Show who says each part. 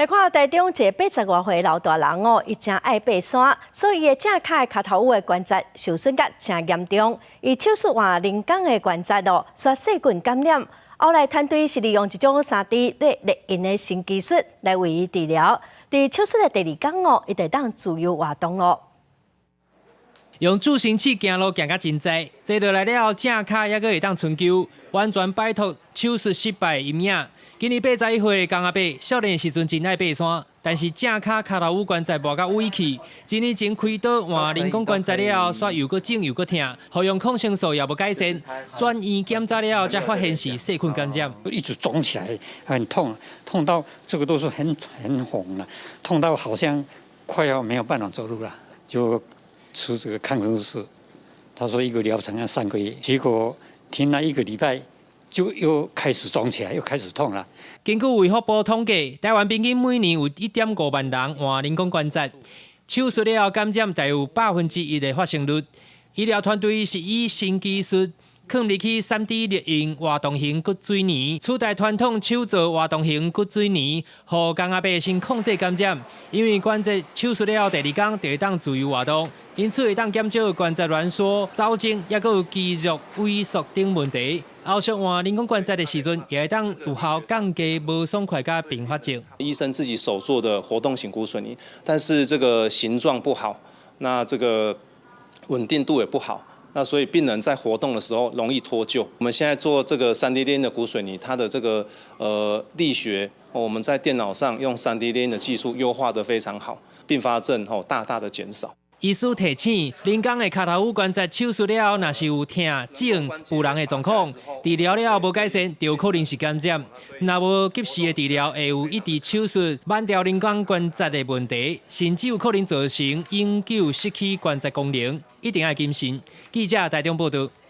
Speaker 1: 來看台中一个80外歲老大人哦，伊誠愛爬山，所以伊的正跤的跤頭趺的關節受損甲誠嚴重。伊手術換人工的關節哦，煞細菌感染。後來團隊是利用一種3D 列印的新技術來為伊治療。佇手術的第二工哦，伊就當自由活動囉。
Speaker 2: 用助行器行路行甲真濟，坐落來了後正跤猶閣會當伸虯，完全擺脫手術失敗的陰影。今年81歲的江阿伯，少年時陣真愛爬山，但是正跤跤頭趺關節磨甲萎去。一年前開刀換人工關節了後，煞又閣腫又閣疼，服用抗生素也無改善。轉院檢查了後，才發現是細菌感染。
Speaker 3: 一直腫起來，很痛，痛到這個都是很紅了，痛到好像快要沒有辦法走路了，就吃這個抗生素。他說一個療程要3個月，結果停了一個禮拜，就又開始腫起來，又開始痛了。
Speaker 2: 根據衛福部統計，台灣平均每年有1.5萬人換人工關節，手術了後感染大約有1%的發生率。醫療團隊是以新技術囥入去3D 列印活動型骨水泥，取代傳統手做活動型骨水泥，予江阿伯先控制感染。因為關節手術了後第二工就會當自由活動，因此會當減少關節攣縮、走症，抑閣有肌肉萎縮等問題。後續換人工關節的時陣，也會當有效降低無爽快佮併發症。
Speaker 4: 醫生自己手做的活動型骨水泥，但是這個形狀不好，那這個穩定度也不好。那所以病人在活動的時候容易脫臼。我們現在做這個3D 列印的骨水泥，它的這個力學，我們在電腦上用3D 列印的技術優化得非常好，併發症吼大大的減少。
Speaker 2: 醫師提醒，人工的跤頭趺關節手術了後，若是有疼、腫、浮膿的狀況，治療了後無改善，就有可能是感染。若無及時的治療，會有移植手術挽掉人工關節的問題，甚至有可能造成永久失去關節功能，一定愛謹慎。記者台中報導。